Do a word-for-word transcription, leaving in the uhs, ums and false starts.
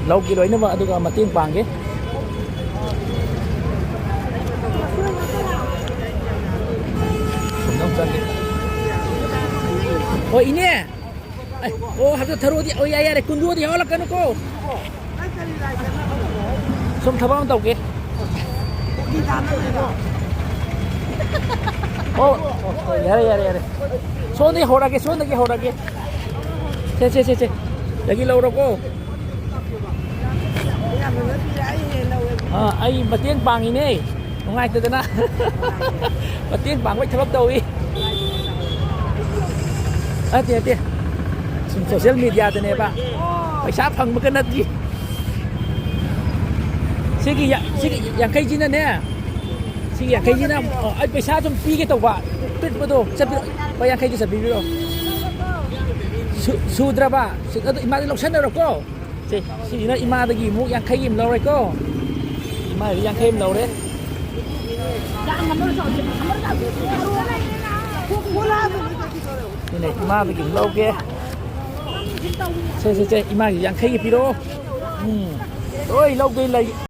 ꯂꯧꯒꯦ ꯂꯣꯏꯅꯃꯛ, ꯑꯗꯨꯒ ꯃꯇꯦꯡ ꯄꯥꯡꯒꯦ꯫ ꯁꯨꯝꯗꯪ ꯆꯪꯒꯦ꯫ ꯍꯣꯏ, ꯏꯅꯦ꯫ ꯑꯩ, ꯑꯣ, ꯍꯟꯗꯛ ꯊꯔꯣꯗꯤ, ꯑꯣ, ꯌꯥꯔꯦ, ꯌꯥꯔꯦ, ꯀꯨꯟꯗꯣꯗꯤ ꯌꯥꯎꯍꯜꯂꯛꯀꯅꯨꯀꯣ꯫ ꯁꯨꯝ ꯊꯕꯛ ꯑꯃ ꯇꯧꯒꯦ꯫ ꯑꯣ, ꯑꯣ, ꯌꯥꯔꯦ, ꯌꯥꯔꯦ, ꯌꯥꯔꯦ꯫ ꯁꯣꯝꯗꯒꯤ ꯍꯧꯔꯒꯦ, ꯁꯣꯝꯗꯒꯤ ꯍꯧꯔꯒꯦ꯫ ꯁꯦ, ꯁꯦ, ꯁꯦ, ꯁꯦ꯫ ꯗꯒꯤ ꯂꯧꯔꯣꯀꯣ꯫ ꯑꯥ, ꯑꯩ ꯃꯇꯦꯡ ꯄꯥꯡꯉꯤꯅꯦ꯫ ꯅꯨꯡꯉꯥꯏꯇꯗꯅ꯫ ꯃꯇꯦꯡ ꯄꯥꯡꯕꯩ ꯊꯕꯛ ꯇꯧꯏ꯫ ꯅꯠꯇꯦ, ꯅꯠꯇꯦ꯫ ꯁꯨꯝ social media ꯗꯅꯦꯕ꯫ ꯄꯩꯁꯥ ꯐꯪꯕꯒ ꯅꯠꯇꯦ꯫ ꯁꯤꯒꯤ ꯌꯥ-, ꯁꯤꯒꯤ ꯌꯥꯡꯈꯩꯁꯤꯅꯅꯦ꯫ ꯁꯤꯒꯤ ꯌꯥꯡꯈꯩꯁꯤꯅ, ꯑꯣ, ꯑꯩ ꯄꯩꯁꯥ ꯁꯨꯝ ꯄꯤꯒꯦ ꯇꯧꯕ꯫ ꯄꯤꯔꯛꯄꯗꯣ ꯆꯠꯄꯤꯔꯣ꯫ ꯂꯨꯄꯥ ꯌꯥꯡꯈꯩꯗꯣ ꯆꯠꯄꯤꯔꯣ꯫ ꯁꯨ-, ꯁꯨꯗ꯭ꯔꯕ? ꯁꯨ-, ꯑꯗꯨ ꯏꯃꯥꯗꯤ ꯂꯧꯁꯟꯅꯔꯣꯀꯣ꯫ ꯁꯦ, ꯁꯤꯁꯤꯅ ꯏꯃꯥꯗꯒꯤ ꯑꯃꯨꯛ ꯌꯥꯡꯈꯩ ꯑꯃ ꯂꯧꯔꯦꯀꯣ꯫ ꯏꯃꯥꯗꯒꯤ ꯌꯥꯡꯈꯩ ꯑꯃ ꯂꯧꯔꯦ꯫ ꯁꯤꯅ ꯏꯃꯥꯗꯒꯤ ꯑꯃꯨꯛ ꯂꯧꯒꯦ꯫ ꯁꯦ, ꯁꯦ, ꯁꯦ, ꯏꯃꯥꯒꯤ ꯌꯥꯡꯈꯩꯒꯤ ꯄꯤꯔꯛꯑꯣ꯫ ꯎꯝ, ꯂꯣꯏ ꯂꯧꯗꯣꯏ ꯂꯩ꯫